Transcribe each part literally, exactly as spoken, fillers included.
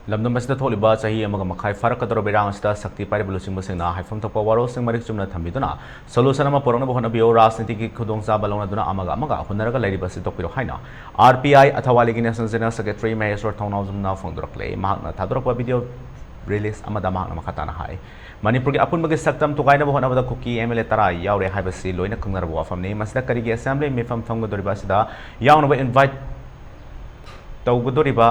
ꯂꯝꯗꯝ ꯑꯁꯤꯗ ꯊꯣꯛꯂꯤꯕ ꯆꯍꯤ ꯑꯃꯒ ꯃꯈꯥꯏ ꯐꯥꯔꯛꯀꯗꯧꯔꯕ ꯏꯔꯥꯡ ꯑꯁꯤꯗ ꯁꯛꯇꯤ ꯄꯥꯏꯔꯤꯕ ꯂꯨꯆꯤꯡꯕꯁꯤꯡꯅ ꯍꯥꯏꯐꯝ ꯊꯣꯛꯄ ꯋꯥꯔꯣꯜꯁꯤꯡ ꯃꯔꯤꯛ ꯆꯨꯝꯅ ꯊꯝꯕꯤꯗꯨꯅ solution ꯑꯃ ꯄꯨꯔꯛꯅꯕ ꯍꯣꯠꯅꯕꯤꯌꯨ, ꯔꯥꯖꯅꯤꯇꯤꯒꯤ ꯈꯨꯗꯣꯡꯆꯥꯕ ꯂꯧꯅꯗꯨꯅ ꯑꯃꯒ ꯑꯃꯒ ꯍꯨꯟꯅꯔꯒ ꯂꯩꯔꯤꯕ ꯑꯁꯤ ꯇꯣꯛꯄꯤꯔꯣ ꯍꯥꯏꯅ R P I ꯑꯊꯋꯥꯂꯤꯒꯤ National General Secretary ꯃꯍꯦꯁ꯭ꯋꯔ ꯊꯧꯅꯥꯎꯖꯝꯅ ꯐꯣꯡꯗꯣꯔꯛꯂꯦ꯫ ꯃꯍꯥꯛꯅ ꯊꯥꯗꯣꯔꯛꯄ video release ꯑꯃꯗ ꯃꯍꯥꯛꯅ ꯃꯈꯥ ꯇꯥꯅ ꯍꯥꯏ, ꯃꯅꯤꯄꯨꯔꯒꯤ ꯑꯄꯨꯟꯕꯒꯤ ꯁꯛꯇꯝ ꯊꯨꯒꯥꯏꯅꯕ ꯍꯣꯠꯅꯕꯗ ꯀꯨꯀꯤ M L A ꯇꯔꯥ ꯌꯥꯎꯔꯦ ꯍꯥꯏꯕꯁꯤ ꯂꯣꯏꯅ ꯈꯪꯅꯔꯕ ꯋꯥꯐꯝꯅꯤ꯫ ꯃꯁꯤꯗ ꯀꯔꯤꯒꯤ assembly ꯃꯤꯐꯝ ꯐꯝꯒꯗꯧꯔꯤꯕ ꯑꯁꯤꯗ ꯌꯥꯎꯅꯕ invite ꯇꯧꯒꯗꯧꯔꯤꯕ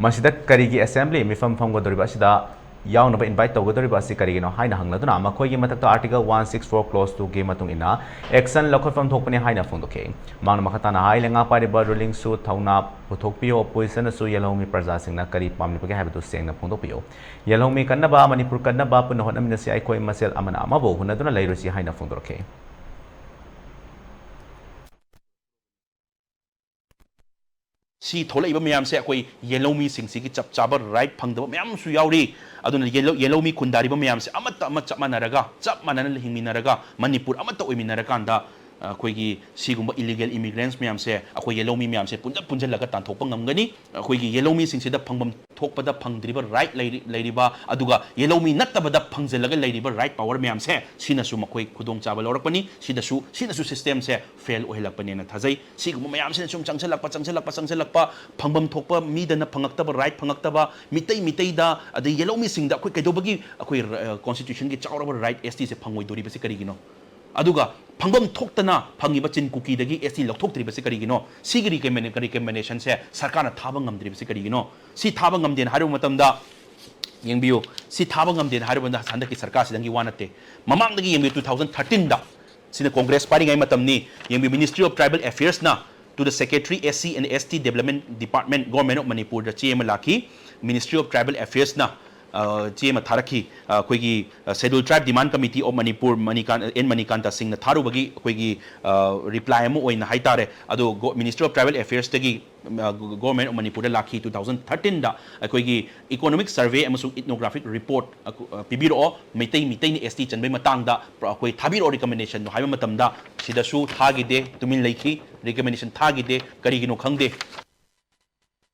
ꯃꯁꯤꯗ ꯀꯔꯤꯒꯤ assembly ꯃꯤꯐꯝ ꯐꯝꯒꯗꯧꯔꯤꯕ ꯑꯁꯤꯗ ꯌꯥꯎꯅꯕ invite ꯇꯧꯒꯗꯧꯔꯤꯕ ꯑꯁꯤ ꯀꯔꯤꯒꯤꯅꯣ ꯍꯥꯏꯅ ꯍꯪꯂꯗꯨꯅ ꯃꯈꯣꯏꯒꯤ ꯃꯊꯛꯇ Article one six four Clause two ꯒꯤ ꯃꯇꯨꯡ ꯏꯟꯅ action ꯂꯧꯈꯠꯐꯝ ꯊꯣꯛꯄꯅꯤ ꯍꯥꯏꯅ ꯐꯣꯡꯗꯣꯛꯈꯤ꯫ ꯃꯍꯥꯛꯅ ꯃꯈꯥ ꯇꯥꯅ ꯍꯥꯏ, ꯂꯩꯉꯥꯛ ꯄꯥꯏꯔꯤꯕ rulingꯁꯨ ꯊꯧꯅꯥ ꯄꯨꯊꯣꯛꯄꯤꯌꯨ, oppositionꯅꯁꯨ ꯌꯦꯜꯍꯧꯃꯤ ꯄ꯭ꯔꯖꯥꯁꯤꯡꯅ ꯀꯔꯤ ꯄꯥꯝꯂꯤꯕꯒꯦ ꯍꯥꯏꯕꯗꯨ ꯁꯦꯡꯅ ꯐꯣꯡꯗꯣꯛꯄꯤꯌꯨ꯫ ꯌꯦꯜꯍꯧꯃꯤ ꯀꯟꯅꯕ, ꯃꯅꯤꯄꯨꯔ ꯀꯟꯅꯕ ꯄꯨꯟꯅ ꯍꯣꯠꯅꯃꯤꯟꯅꯁꯤ, ꯑꯩꯈꯣꯏ ꯃꯁꯦꯜ ꯑꯃꯅ ꯑꯃꯕꯨ ꯍꯨꯟꯅꯗꯨꯅ ꯂꯩꯔꯣꯏꯁꯤ ꯍꯥꯏꯅ ꯐꯣꯡꯗꯣꯔꯛꯈꯤ꯫ ꯁꯤ ꯊꯣꯛꯂꯛꯏꯕ ꯃꯌꯥꯝꯁꯦ ꯑꯩꯈꯣꯏ ꯌꯦꯜꯍꯧꯃꯤꯁꯤꯡꯁꯤꯒꯤ ꯆꯞ ꯆꯥꯕ right ꯐꯪꯗꯕ ꯃꯌꯥꯝ ꯑꯃꯁꯨ ꯌꯥꯎꯔꯤ꯫ ꯑꯗꯨꯅ ꯌꯦꯜꯍꯧ-, ꯌꯦꯜꯍꯧꯃꯤ ꯈꯨꯟꯗꯥꯔꯤꯕ ꯃꯌꯥꯝꯁꯦ ꯑꯃꯠꯇ ꯑꯃ ꯆꯞ ꯃꯥꯟꯅꯔꯒ, ꯆꯞ ꯃꯥꯟꯅꯅ ꯍꯤꯡꯃꯤꯟꯅꯔꯒ, ꯃꯅꯤꯄꯨꯔ ꯑꯃꯠꯇ ꯑꯣꯏꯃꯤꯟꯅꯔꯀꯥꯟꯗ, ꯑꯩꯈꯣꯏꯒꯤ ꯁꯤꯒꯨꯝꯕ illegal immigrants ꯃꯌꯥꯝꯁꯦ ꯑꯩꯈꯣꯏ ꯌꯦꯜꯍꯧꯃꯤ ꯃꯌꯥꯝꯁꯦ ꯄꯨꯟꯖ ꯄꯨꯟꯖꯜꯂꯒ ꯇꯥꯟꯊꯣꯛꯄ ꯉꯝꯒꯅꯤ꯫ ꯑꯩꯈꯣꯏꯒꯤ ꯌꯦꯜꯍꯧꯃꯤꯁꯤꯡꯁꯤꯗ ꯐꯪꯐꯝ ꯊꯣꯛꯄꯗ ꯐꯪꯗ꯭ꯔꯤꯕ right ꯂꯩꯔꯤ-, ꯂꯩꯔꯤꯕ, ꯑꯗꯨꯒ ꯌꯦꯜꯍꯧꯃꯤ ꯅꯠꯇꯕꯗ ꯐꯪꯖꯜꯂꯒ ꯂꯩꯔꯤꯕ right power ꯃꯌꯥꯝꯁꯦ, ꯁꯤꯅꯁꯨ ꯃꯈꯣꯏ ꯈꯨꯗꯣꯡꯆꯥꯕ ꯂꯧꯔꯛꯄꯅꯤ꯫ ꯁꯤꯗꯁꯨ, ꯁꯤꯅꯁꯨ systemꯁꯦ fail ꯑꯣꯏꯍꯜꯂꯛꯄꯅꯦꯅ ꯊꯥꯖꯩ꯫ ꯁꯤꯒꯨꯝꯕ ꯃꯌꯥꯝꯁꯤꯅ ꯁꯨꯝ ꯆꯪꯁꯜꯂꯛꯄ, ꯆꯪꯁꯜꯂꯛꯄ, ꯆꯪꯁꯜꯂꯛꯄ, ꯐꯪꯐꯝ ꯊꯣꯛꯄ ꯃꯤꯗꯅ ꯐꯪꯉꯛꯇꯕ right ꯐꯪꯉꯛꯇꯕ, ꯃꯤꯇꯩ ꯃꯤꯇꯩꯗ, ꯑꯗꯩ ꯌꯦꯜꯍꯧꯃꯤꯁꯤꯡꯗ ꯑꯩꯈꯣꯏ ꯀꯩꯗꯧꯕꯒꯤ ꯑꯩꯈꯣꯏ, ꯑ, constitutionꯒꯤ ꯆꯥꯎꯔꯕ right S Tꯁꯦ ꯐꯪꯉꯣꯏꯗꯣꯔꯤꯕꯁꯤ ꯀꯔꯤꯒꯤꯅꯣ? ꯑꯗꯨꯒ ꯐꯪꯐꯝ ꯊꯣꯛꯇꯅ ꯐꯪꯉꯤꯕ ꯆꯤꯟ ꯀꯨꯀꯤꯗꯒꯤ S T ꯂꯧꯊꯣꯛꯇ꯭ꯔꯤꯕꯁꯤ ꯀꯔꯤꯒꯤꯅꯣ? ꯁꯤꯒꯤ recommend-, recommendationꯁꯦ ꯁꯔꯀꯥꯔꯅ ꯊꯥꯕ ꯉꯝꯗ꯭ꯔꯤꯕꯁꯤ ꯀꯔꯤꯒꯤꯅꯣ? ꯁꯤ ꯊꯥꯕ ꯉꯝꯗꯦꯅ ꯍꯥꯏꯔꯨꯕ ꯃꯇꯝꯗ, ꯌꯦꯡꯕꯤꯌꯨ, ꯁꯤ ꯊꯥꯕ ꯉꯝꯗꯦꯅ ꯍꯥꯏꯔꯨꯕ ꯃꯇꯝꯗ ꯍꯟꯗꯛꯀꯤ ꯁꯔꯀꯥꯔꯁꯤꯗꯪꯒꯤ ꯋꯥ ꯅꯠꯇꯦ꯫ ꯃꯃꯥꯡꯗꯒꯤ ꯌꯦꯡꯕꯤꯌꯨ, two thousand thirteenꯗ, ꯁꯤꯅ Congress ꯄꯥꯏꯔꯤꯉꯩ ꯃꯇꯝꯅꯤ, ꯌꯦꯡꯕꯤꯌꯨ, Ministry of Tribal Affairsꯅ to the Secretary S C and S T Development Department, Government of Manipurꯗ ꯆꯦ ꯑꯃ ꯂꯥꯛꯈꯤ꯫ Ministry of Tribal Affairsꯅ ꯑ, ꯆꯦ ꯑꯃ ꯊꯥꯔꯛꯈꯤ꯫ ꯑ, ꯑꯩꯈꯣꯏꯒꯤ, ꯑ, Scheduled Tribe Demand Committee of Manipur, ꯃꯅꯤꯀꯥꯟ-, ꯑꯦꯟ ꯃꯅꯤꯀꯥꯟꯇ ꯁꯤꯡꯅ ꯊꯥꯔꯨꯕꯒꯤ ꯑꯩꯈꯣꯏꯒꯤ, ꯑ, ꯔꯤꯄ꯭ꯂꯥꯏ ꯑꯃ ꯑꯣꯏꯅ ꯍꯥꯏꯇꯥꯔꯦ꯫ ꯑꯗꯣ ꯒꯣ-, Ministry of Tribal Affairsꯇꯒꯤ, ꯑ, ꯒꯣ-, Government of ꯃꯅꯤꯄꯨꯔꯗ ꯂꯥꯛꯈꯤ, two thousand thirteenꯗ ꯑꯩꯈꯣꯏꯒꯤ Economic Survey ꯑꯃꯁꯨꯡ Ethnographic Report, ꯑ, ꯀꯨ-, ꯑ, ꯄꯤꯕꯤꯔꯛꯑꯣ, ꯃꯩꯇꯩ, ꯃꯤꯇꯩꯅ S T ꯆꯟꯕꯩ ꯃꯇꯥꯡꯗ ꯄ꯭ꯔ-, ꯑꯩꯈꯣꯏ ꯊꯥꯕꯤꯔꯛꯑꯣ recommendationꯗꯣ ꯍꯥꯏꯕ ꯃꯇꯝꯗ, ꯁꯤꯗꯁꯨ ꯊꯥꯈꯤꯗꯦ, ꯇꯨꯃꯤꯟ ꯂꯩꯈꯤ, recommendation ꯊꯥꯈꯤꯗꯦ꯫ ꯀꯔꯤꯒꯤꯅꯣ ꯈꯪꯗꯦ꯫